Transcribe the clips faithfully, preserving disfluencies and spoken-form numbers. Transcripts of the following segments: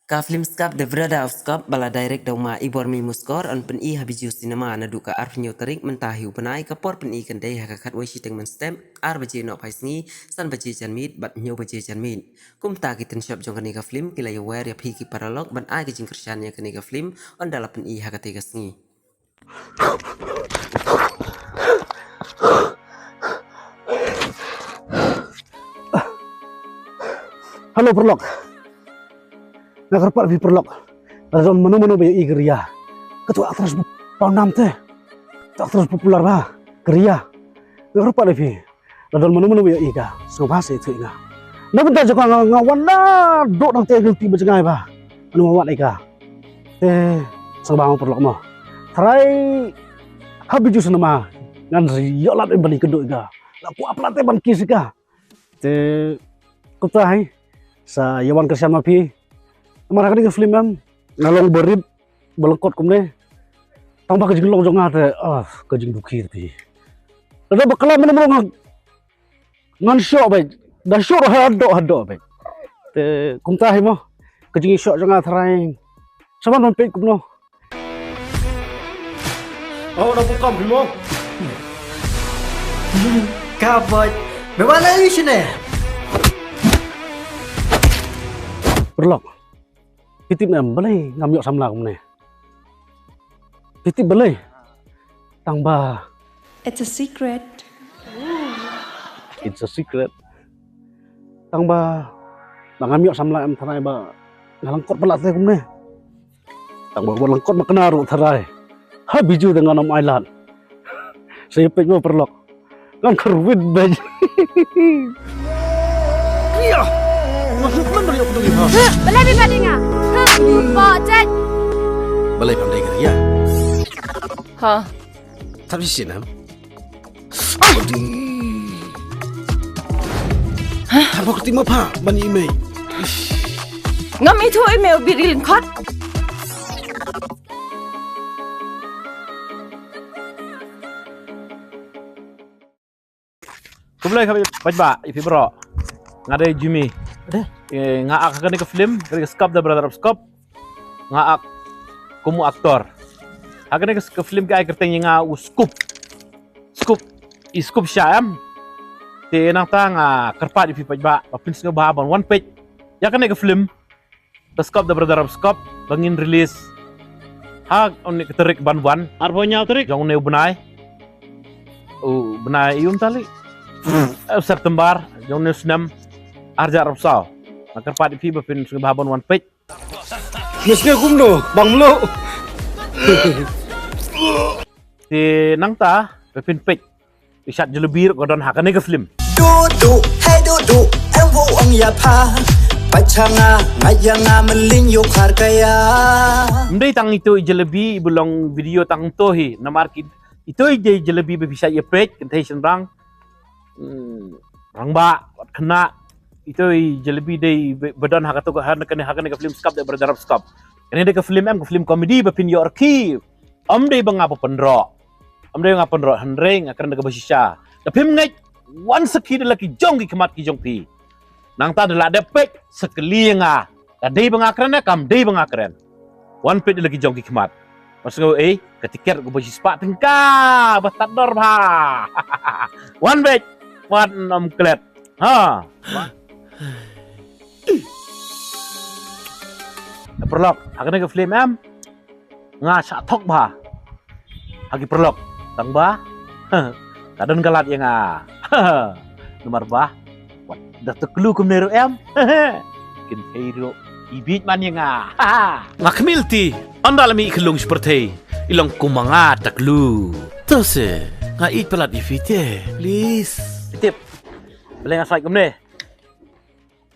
Ka film Skab The Brother of Skab ba la direct da u ma Ibormi Muskor yn pyni ha Bijou Cinema naduh ka arphew hynñiew tarik mynta hi u bnai, ka por pyni kan dei ha ka khatwei shiteng mynstep, ar baje nohphai sngi, san baje janmiet bad hynñiew baje janmiet. Kumta ki tynshop jong kane ka film ki la ïawer ïa phi ki paralok ban ai ka jingkyrshan ïa kane ka film ynda la pyni ha katei ka sngi. Hello paralok. Nga kyrpad ïa phi paralok. Lada don mano mano ba ïohi ka Ria, kato ka actress ba pawnam te, kato ka actress popular ba, ka Ria. Nga kyrpad ïa phi. Lada don mano mano ba ïohi ka, sngewbha sa ïathuh ïa nga. Na bynta jong nga, nga wan naduh nangta, guilty ba jngai ba mano ba wad ïa ka. Te sngewbha mo paralok mo. Tharai ha Bijou Cinema ngan ïoh lad ban ïakynduh ïa ka. Nga kwah palat te ban kiss ïa ka. Te kumta hi, sa ïa wan kyrshan ma phi. Namar ha kane ka film em, nga long ba rit ba lyngkot kumne. Tang ba ka jinglong jong nga te, ah, ka jingdukhi te. Lada bakla mano mano nga, ngan shoh beit, da shoh haduh haduh beit. Te kumta hi mo, ka jingshoh jong nga tharai sa ban peit kumno. Oh, na bukam hi mo. Ka bait. Me ba la ïa shine. Paralok. Phi tip em balei ngam ïoh samla kumne? Phi tip balei? Tang ba It's a secret. It's a secret. Tang ba, ba ngam ïoh samla em tharai ba nga lyngkot palat te kumne. Tang ba, ba lyngkot ma kane ruh tharai ha Bijou te ngan ym ailad. Sa ïa peit mo paralok. Ngan kyrwit beit. Ria! Nga shu pynroi ïa u duri ha. Balei phi pat ïa nga? Bok jait. Balei phi dei ka Ria? Ha. Tap shisien em. Tap bok ti ma pha ban i mei. Ngam ithuh ïa me u biri lyngkot. Khublei khublei paidbah ïa phi baroh. Nga dei Jimmy. Eh, nga ak ha kane ka film, kane ka Skab The Brother of Skab. Nga ak kum u actor. Ha kane ka film ki ai kyrteng ïa nga u Scoop. Scoop. I Scoop Shah em. Te nangta nga kyrpad ïa phi paidbah ba phin sngewbha ban wan peit ïa kane ka film. Ka Skab The Brother of Skab ba ngin release ha une ka tarik ban wan. Arphew hynñiew tarik jong une u bnai. U bnai ïa u mynta lei, eh, September jong une u snem arhajar arphew saw. Nga kyrpad ïa phi ba phin sngewbha ban wan peit. Nga sngew kumno bang mluh. Te nangta ba phin peit. Phi shad jalebi ruh ka don ha kane ka film. Du du, hey du du, em wu ong ïa pha. Pachanga, nga ïa nga melin yu khar kaya. Ym dei tang ito i jalebi i ba long video tang to hi, namar ki ito i dei jalebi ba phi shad ïa peit, kynthei shynrang. Hmm, rangbah, wat khynnah. Ito i jalebi dei ba, ba don ha kato ka, ha kane, ha kane ka film Skab The Brother of Skab. Kane dei ka film em, ka film comedy ba phin ïoh rkhie. Ym dei ba nga ba pynroh. Ym dei ba nga pynroh, hynrei nga kren da kaba shisha. Da phim ngeit, wan sakhi da la ki jong ki khmat ki jong phi. Nangta da la dep peit, sa kylli ïa nga. Da dei ba nga kren ne kam dei ba nga kren. Wan peit da la ki jong ki khmat. Wan sngew ei, ka tiket kaba shispah tyngka, ba tad dor bha. Wan peit, wan ym klet. Ha. Paralok, ha kane ka film em. Nga shah thok bha ha ki paralok, tang ba ka don ka lad ïa nga. Namar ba wat da taklu kumne ruh em, kynthei ruh i bieit man ïa nga. Nga khmih lynti ynda la mih i khyllung shi pyrthei, i long kum ma nga taklu. To se nga ïeit palat ïa phi te, please. Tip balei nga sait kumne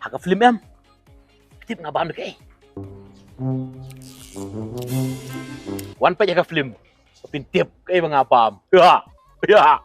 ha ka film em? Tip nga bam da kaei? Wan peit ha ka film, phin tip kaei ba nga bam. Ya, ya.